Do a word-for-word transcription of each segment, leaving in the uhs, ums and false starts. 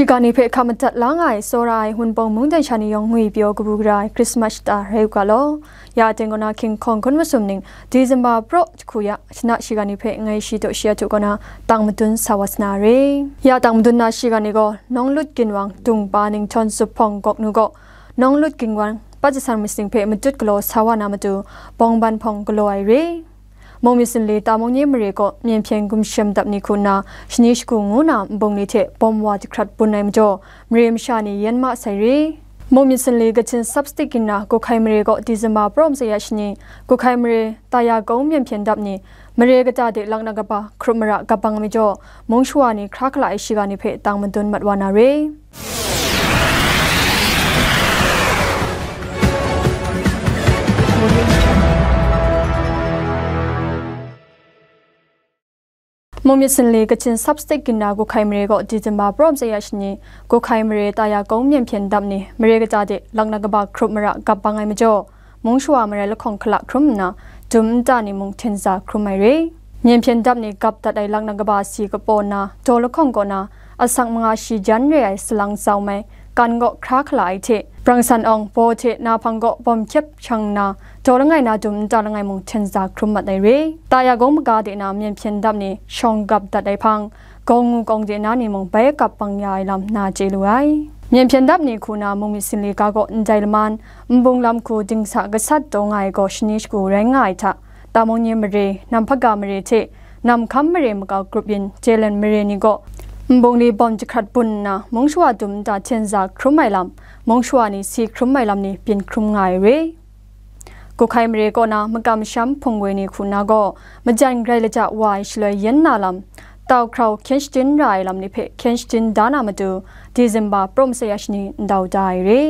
Ga ni hpe hka madat la nga ai, tsawra ai Wunpawng mungdan sha ni yawng ngwi pyaw kabu gara ai Christmas shata rai u ga law. Ya aten kaw na hkying hkawng hkun masum ning, December praw jahku ya, shana shiga ni hpe ngai shi daw shi a htu kaw na tang madun sa wa sa na re. Ya tang madun na shiga ni gaw, Nawng Lut Ginwang, Dungpa Ninghtawng Zuphpawng Gawknu gaw, Nawng Lut Ginwang, Pat Jasan Masing hpe matut galaw sa wa na matu, bawng ban hpawng galaw ai re. Mung myit sinli Tamung Nye mare kaw Myen Hpyen Gumshem Dap ni hku nna, shani shagu ngu na nbung li hte bawm wa jahkrat bun ai majaw, mare masha ni yen ma sai re. Mung myit sinli Kachin Sub-State Ginra Guhkai mare kaw December praw matse ya shani, Guhkai mare Taya Kung Myen Hpyen Dap ni, mare kata de laknak kaba hkrup mara kap bang ai majaw, mung shawa ni hkra hkala ai shiga ni hpe tang madun mat wa na re. Mung myit sinli Kachin Sub-State Ginra Guhkai mare kaw December praw matse ya shani, Guhkai mare Taya Kung Myen Hpyen Dap ni, mare kata de laknak kaba hkrup mara kap bang ai majaw, mung shawa marai lahkawng hkala hkrum nna, dum nta ni mung hten za hkrum ai re. Myen Hpyen Dap ni gap dat ai laknak kaba si kapaw nna, daw lahkawng kaw na, asak manga shi jan re ai salang zau mai, kan kaw hkra hkala ai hte, brang san awng, baw hte na hpang kaw bawm hkyep shang nna, daw langai na dum nta langai mung hten za hkrum mat ai re. Taya Kung maga de na Myen Hpyen Dap ni shawng gap dat ai hpang, Gawng ngu kawng de na ni mung bai kap bang ya ai lam na chye lu ai. Myen Hpyen Dap ni hku na mung myit sinli ga kaw ndai laman, nbung lam hku dingsa gasat taw nga ai gaw shani shagu rai nga ai hta, Tamung Nye mare, Nam Hpaga mare hte Nam Hkam mare makau grup yin Jelen mare ni gaw, nbung li bawm jahkrat bun nna, mung shawa dum nta hten za hkrum ai lam, mung shawa ni si hkrum ai lam ni byin hkrum nga ai re. Guhkai mare kaw na makam masham hpung woi ni hku na gaw, majan grai laja wa ai shaloi yen na lam, tau hkrau hkyen shadin ra ai lam ni hpe hkyen shadin da na matu, December praw matse ya shani ndau da ai re.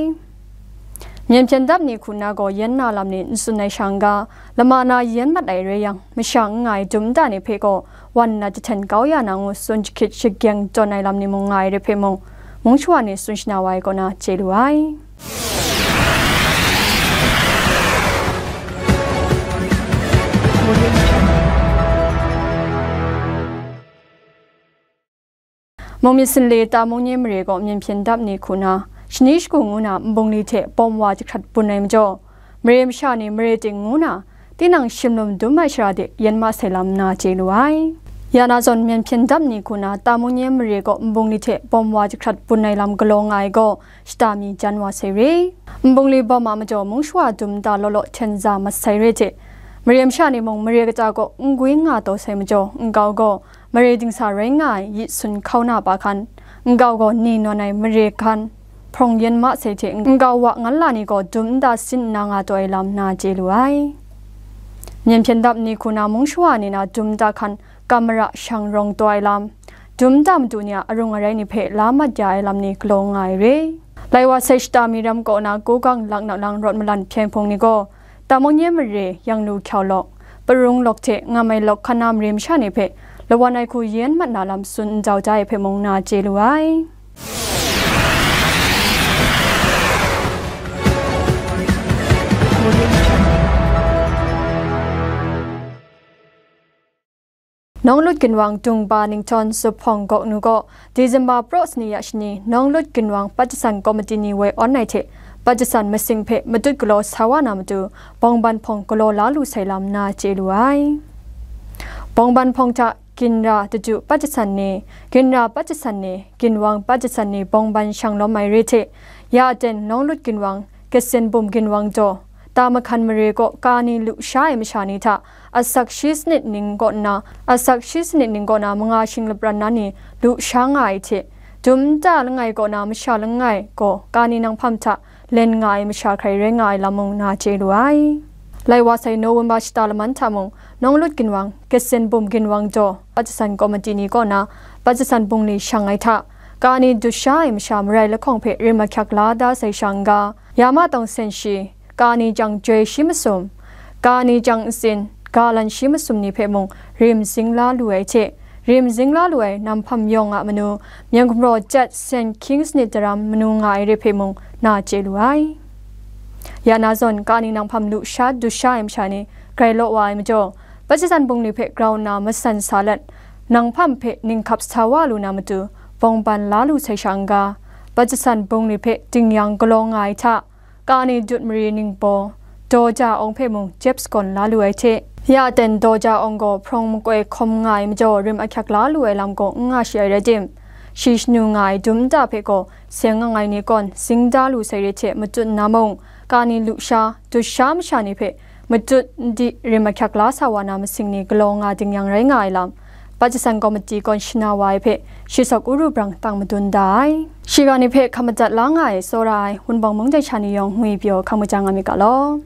Myen Hpyen Dap ni hku na gaw yen na lam ni n tsun ai sha n ga, lama na yen mat ai rai yang, masha n nga ai dum nta ni hpe gaw, wan nna jahten kau ya na ngu tsun jahkyit shagyeng tawn ai lam ni mung nga ai re hpe mung, mung shawa ni tsun shana wa ai kaw na chye lu ai. Mung myit sinli Tamung Nye mare kaw Myen Hpyen Dap ni hku na, shani shagu ngu na nbung li hte bawm wa jahkrat bun ai majaw, mare masha ni mare ting ngu na, tinang shim lum dum ai shara de yen ma sai lam na chye lu ai. Ya na zawn, Myen Hpyen Dap ni hku na Tamung Nye mare kaw nbung li hte bawm wa jahkrat bun ai lam galaw nga ai gaw, shata mi jan wa sai re. Nbung li bawm a majaw mung shawa dum nta law law hten za mat sai re hte, mare masha ni mung mare kata kaw n gwi nga taw sai majaw, nkau gaw mare dingsa rai nga ai yit sun hkau na pa hkan, nkau gaw ni nawn ai mare hkan, hprawng yen ma sai hte nkau wa ngan la ni gaw dum nta sin nna nga taw ai lam na chye lu ai. Myen Hpyen Dap ni hku na mung shawa ni na dum nta hkan kam mara shang rawng taw ai lam, dum nta madu ni a arung arai ni hpe la mat ya ai lam ni galaw nga ai re. Lai wa sai shata mi ram kaw na Gogang laknak lang rawt malan hpyen hpung ni gaw, Tamung Nye mare, Yang Lu Hkyau Lawk, Parung Lawk hte Ngamai Lawk hkan na mare masha ni hpe lawan ai hku yen mat na lam tsun ndau da ai hpe mung na chye lu ai. Nawng Lut Ginwang, Dungpa Ninghtawng Zuphpawng Gawknu gaw, December praw sani ya shani, Nawng Lut Ginwang Pat Jasan Komiti ni woi awn ai hte, Pat Jasan Masing hpe matut galaw sa wa na matu, bawng ban hpawng galaw la lu sai lam na chye lu ai. Bawng ban hpawng hta, Ginra Daju Pat Jasan ni, Ginra Pat Jasan ni, Ginwang Pat Jasan ni bawng ban shang lawm ai re hte, ya aten Nawng Lut Ginwang, Kasin Bum Ginwang jaw, Ta Mahkan mare kaw ka ni lu sha ai masha ni hta, asak shi sanit ning kaw nna, asak shi sanit ning kaw na manga shing lapran na ni lu sha nga ai hte, dum nta langai kaw na masha langai gaw ka ni nang hpam hta len nga ai masha hkrai rai nga ai lam mung na chye lu ai. Lai wa sai November shata laman hta mung, Nawng Lut Ginwang, Kasin Bum Ginwang jaw, Pat Jasan Komiti ni kaw na, Pat Jasan bungli shang ai hta, ka ni dut sha ai masha marai lahkawng hpe rim ahkyak la da sai sha n ga, ya ma tawng sen shi, ka ni chyang joi shi masum, ka ni chyang ntsin, galan shi masum ni hpe mung rim zing la lu ai hte, rim zing la lu ai Nam Hpam yawng a manu, myen gumraw chyat sen hkying sanit daram manu nga ai re hpe mung na chye lu ai. Ya na zawn, ka ni Nam Hpam lu sha dut sha ai masha ni grai law wa ai majaw, Pat Jasan bungli hpe grau nna masan sa let, Nam Hpam hpe ninghkap sa wa lu na matu, bawng ban la lu sai sha n-ga, Pajasan bung ni hpe dingyang galaw nga ai hta, Kani Dut Mari Ningbaw, Dawja Awng hpe mung jep sagawn la lu ai hte, ya ten Dawja Awng gaw hprawng makoi hkawm nga ai majaw rim ahkyak la lu ai lam gaw n nga shi ai rai tim, shi shanu nga ai dum nta hpe gaw seng ang ai ni kawn zing da lu sai re hte matut nna mung, Kani lusha, dusha masha ni hpe matut ndi rim ahkyak la sa wa na masing ni galaw nga dingyang rai nga ai lam, Pajasan Komiti kawn shana wa ai hpe, Shisawk Uru Brang tang madun da ai. Shiga ni hpe hkap madat la nga ai, tsawra ai, Wunpawng mung dai sha ni yawng ngwi pyaw hkang majang nga myit ga law.